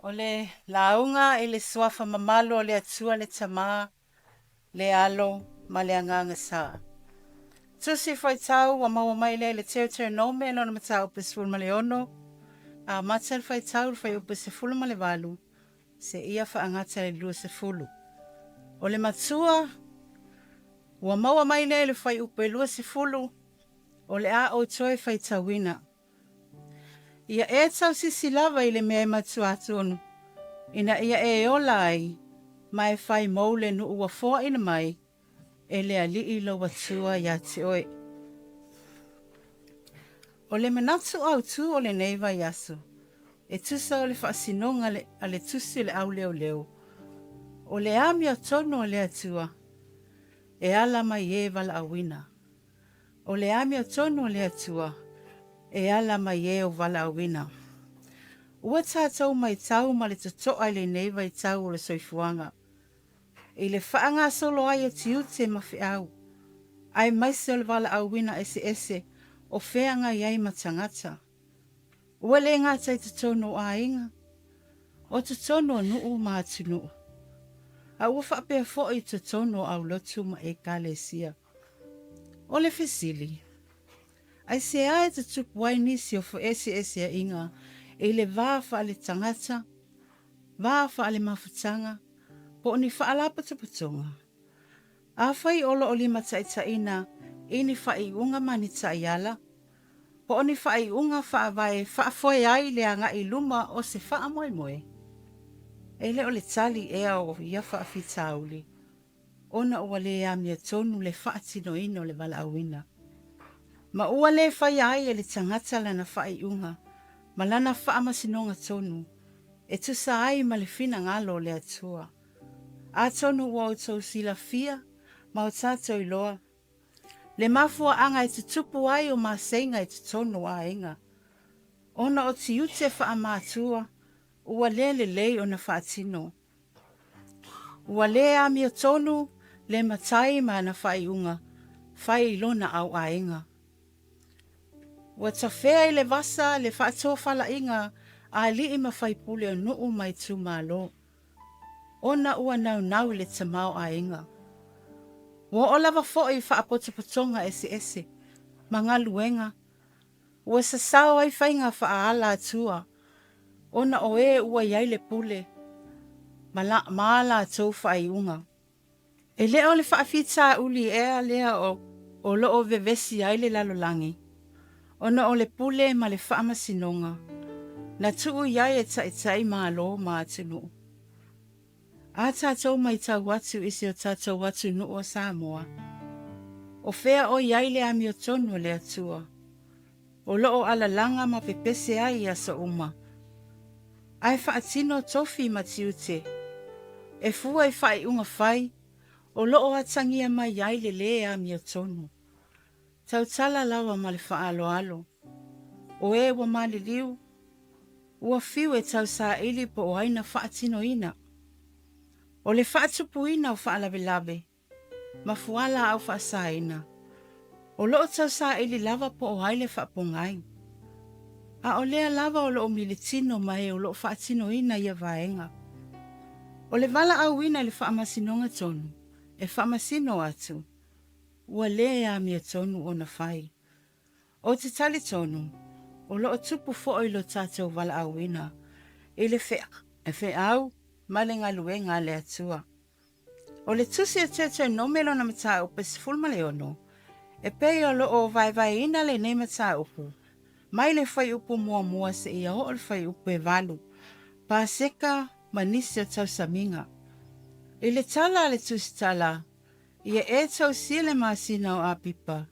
O le lauga i le suafa mamalu o le Atua le Tama, le Alo ma le Agaga Sa. Tusi faitau ua maua mai lea i le Teuteronome lona mataupu 16, amata le faitau le fuaiupu 18, seia faagata le 20. O le matua ua maua mai lea i le fuaiupu 20, o le a ou toe faitauina. Ia e tausisi lava i le mea e matua tonu, ina ia e ola ai, ma e fai mou le nuu ua foaina mai e le Alii lou Atua ia te oe. O le manatu autu o lenei vaiaso, e tusa o le faasinoga a le tusi o le auleoleo, o le amiotonu a le Atua e ala mai e valaauina. O le amiotonu a le Atua e ala mai e o valaauina. Ua tatou matau ma le totoa i lenei vaitau o le soifuaga, i le faagasolo ai o tiute ma feau, aemaise o le valaauina eseese o feagai ai ma tagata. Ua le gata i totonu o aiga, o totonu o nuu ma atunuu, a ua faapea foi i totonu o aulotu ma ekalesia. O le fesili, aisea e tutupu ai nisi o feeseeseaiga i le va faaletagata, va faalemafutaga, po o ni faalapotopotoga? Afai o lo o limataitaiina i ni faaiuga ma ni taiala, po o ni faaiuga faavae e faafoe ai le agai i luma o se faamoemoe, e le o le tali ea o ia faafitauli ona ua le amiotonu le faatinoina o le valaauina, ma ua le faia ai e le tagata lana faaiuga ma lana faamasinoga tonu e tusa ai ma le finagalo o le Atua. Atonu ua outou silafia ma o tatou iloa le mafuaaga e tutupu ai o maseiga i totonu o aiga, ona o tiute faamatua ua le lelei ona faatino. Ua le amiotonu le matai ma ana faaiuga fai i lona auaiga. Ua tafea i le vasa le faatofalaiga a alii ma faipule o nuu ma itumalo, ona ua naunau i le tamaoaiga. Ua oo lava foi i faapotopotoga eseese ma galuega ua sasao ai faiga faaala atua ona o e ua i ai le pule ma, la, ma a latou faaiuga. E le o le faafitauli ea lea o, o lo o vevesi ai le lalolagi, ona o le pule ma le faamasinoga na tuu i ai e taitai malo ma atunuu. A tatou matau atu i si o tatou atunuu o Samoa, o fea o i ai le amiotonu o le Atua, o lo o alalaga ma pepese ai i aso uma, ae faatino tofi ma tiute, e fua i faaiuga fai o lo o atagia mai ai le lē amiotonu. Tautala lava ma le faaaloalo, o e ua maliliu, ua fiu e tausaili po o ai na faatinoina. O le faatupuina o faalavelave ma fualaau faasaina, o lo o tausaili lava po o ai le faapogai. A o lea lava o lo o militino ma e o lo o faatinoina ia vaega. O le valaauina i le faamasinoga tonu, e faamasino atu, ua le amiotonu ona fai. Ou te talitonu, o lo o tupu foi lo tatou valaauina i le feau ma le galuega a le Atua. O le tusi o Teuteronome lona mataupu e 16, e pei o lo o vaevaeina lenei mataupu mai le fuaiupu muamua seia oo le fuaiupu e 8, Paseka ma nisi o tausamiga. I le tala a le tusitala, Ia e tausia le masina o Apipa,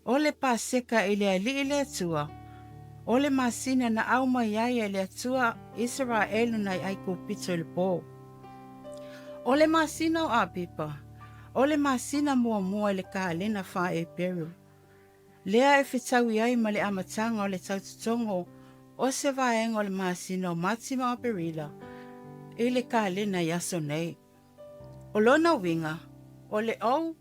o le Paseka i le Alii le Atua, o le masina na aumai ai e le Atua Isaraelu nai Aikupito i le po. O le masina o Apipa, o le masina muamua i le kalena faa-Eperu, lea e fetaui ai ma le amataga o le tautotogo o se vaega o le masina o Mati ma Aperila i le kalena i aso nei. O lona uiga, o le ou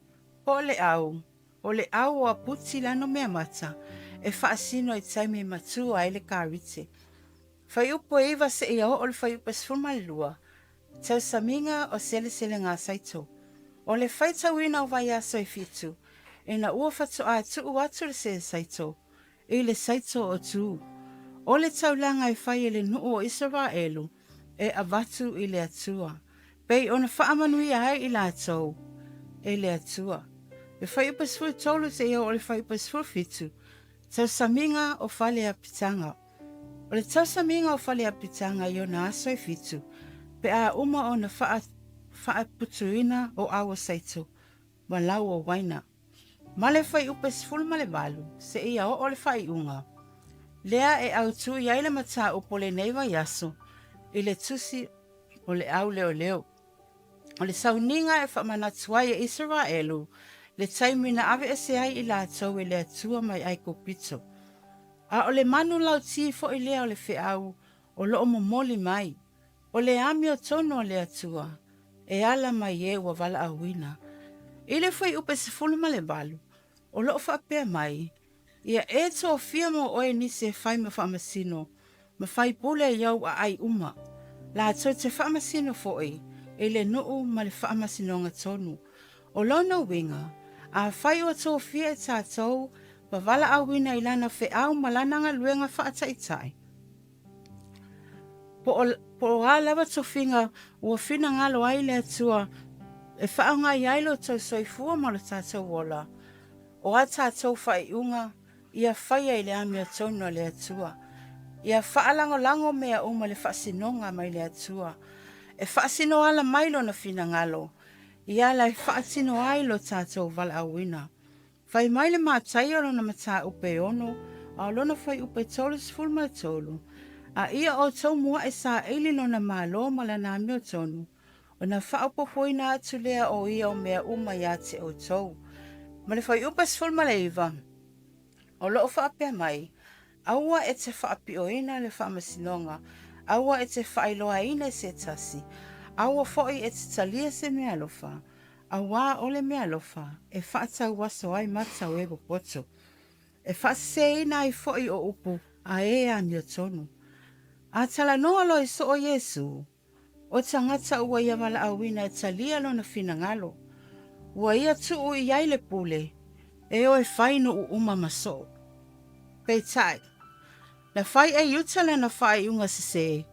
po o le au, o le au o Aputi Lano Meamata e faasino i taimi e matua ai le karite. Fuaiupu e 9 seia oo i le fuaiupu e 12, Tausamiga o Seleselega a Saito. O le faitauina o vaiaso e fitu, ina ua faatoa tuu atu le see saito i le saito o Tu. O le taulaga e fai e le nuu o Isaraelu e avatu i le Atua, pei ona faamanuia ai i latou e le Atua. Le fuaiupu 13 seia oo i le fuaiupu 17, Tausamiga o fale apitaga. O le tausamiga o fale apitaga i ona aso e fitu, pe a uma ona faaputuina oau o saito ma lau o uaina. Ma le fuaiupu e 18 seia oo le faaiuga, lea e autu i ai le mataupu o lenei vaiaso i le tusi o le Au Leoleo. O le sauniga e faamanatu ai e Isaraelu le taimi na aveese ai i latou e le Atua mai Aikupito. A o le manu lauti foi lea o le feau o lo o momoli mai, o le amiotonu a le Atua e ala mai e ua valaauina. I le fuaiupu e 18, o lo o faapea mai, Ia e tofia mo oe nisi e fai ma faamasino ma faipule i ou aai uma, latou te faamasino foi i le nuu ma le faamasinoga tonu. O lona uiga, afai ua tofia e tatou ma valaauina i lana feau ma lana galuega faataitai, po o a lava tofiga ua finagalo ai le Atua e faaaoga i ai lo outou soifua ma lo tatou ola, o a tatou faaiuga ia faia i le amiotonu a le Atua. Ia faalagolago mea uma i le faasinoga mai le Atua, e faasino ala mai lona finagalo, i ala e faatino ai lo tatou valaauina. Fai mai le Mataio lona mataupu e 6, a o lona fuaiupu e 33, A ia outou muaʻe saili lona Malo ma lana amiotonu, ona faaopoopoina atu lea o ia o mea uma ia te outou. Ma le fuaiupu e 19, o lo o faapea mai, Aua e te faapiʻoina le faamasinoga, aua e te faailoaina i se tasi, aua foi e te talia se meaalofa, auā o le meaalofa e faatauaso ai mata o e popoto, e faaseseina ai foi o upu a e amiotonu. A talanoa loa i soo Iesu, o tagata ua ia valaauina e talia lona finagalo, ua ia tuu i ai le pule, e o e fai nuu uma ma soo. Peitai, na fai e Iuta lana faaiuga sesē,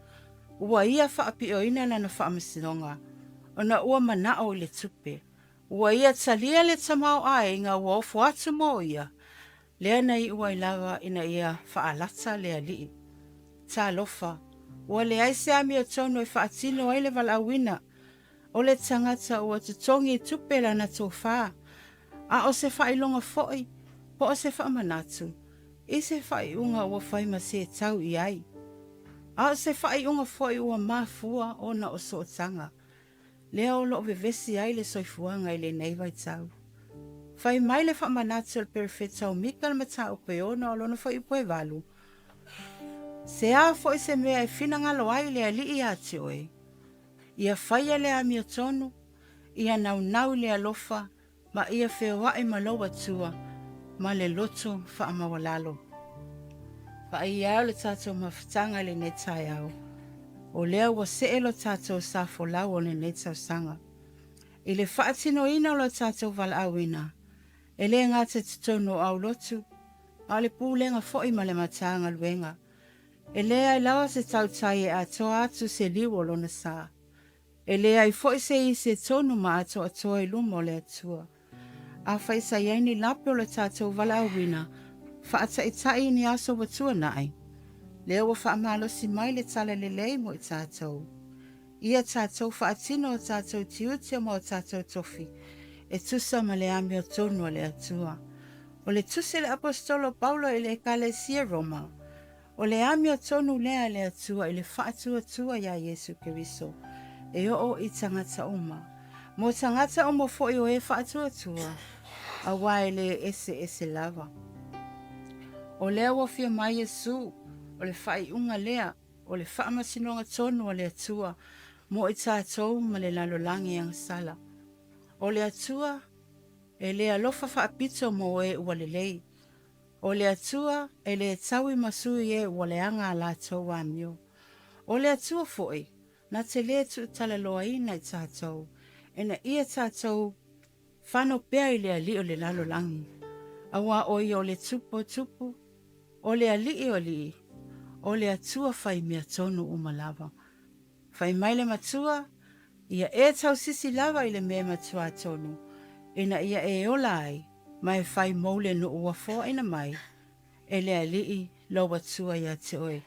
ua ia faapiʻoina lana faamasinoga, ona ua manaʻo i le tupe. Ua ia talia le tamaoaiga ua ofo atu mo ia, lea na iu ai lava ina ia faalata le Alii. Talofa, ua leai se amiotonu e faatino ai le valaauina. O le tagata ua totogi i tupe lana tofā, a o se faailoga foi po o se faamanatu i se faaiuga ua fai ma setau i ai, a o se faaiuga foi ua mafua ona o sootaga, lea o lo o vevesi ai le soifuaga i lenei vaitau. Fai mai le faamanatu a le perofeta o Mika le mataupu e 6 o lona fuaiupu e 8, Se a foi se mea e finagalo ai le Alii ia te oe, ia faia le amiotonu, ia naunau i le alofa ma ia feoai ma lou Atua ma le loto faamaualalo. Paia e o le tatou mafutaga i lenei taeao, o lea ua see lo tatou sa folau o lenei tausaga. I le faatinoina o lo tatou valaauina, e le gata i totonu o aulotu, a o le pulega foi ma le Matagaluega. E leai lava se tautai e atoa atu se liu o lona sa. E leai foi se isi e tonu ma atoatoa i luma o le Atua. Afai sa i ai ni lape o le tatou valaauina, faataitai i ni aso ua tuanai, lea ua faamalosi mai le talalelei mo i tatou. Ia tatou faatino o tatou tiute ma o tatou tofi e tusa ma le amiotonu a le Atua. O le tusi a le Aposetolo Paulo i le Ekalesia Roma, O le amiotonu lea a le Atua i le faatuatua iā Iesu Keriso, e oo i tagata uma. Mo tagata uma foi o e faatuatua, auā e le eseese lava. O lea ua fia mai Iesu, o le faaiuga lea, o le faamasinoga tonu a le Atua mo i tatou ma le lalolagi agasala. O le Atua e le alofa faapito mo e ua lelei. O le Atua e le taui ma sui e ua leaga a latou amio. O le Atua foi, na te lē tuutalaloaina i tatou, ina ia tatou fano pea i le Alii o le lalolagi, auā o Ia o le Tupu o tupu, o le Alii o alii, o le Atua fai mea tonu uma lava. Fai mai le Matua, Ia e tausisi lava i le mea e matuā tonu, ina ia e ola ai ma e fai mou le nuu ua foaina mai e le Alii lou Atua iā te oe.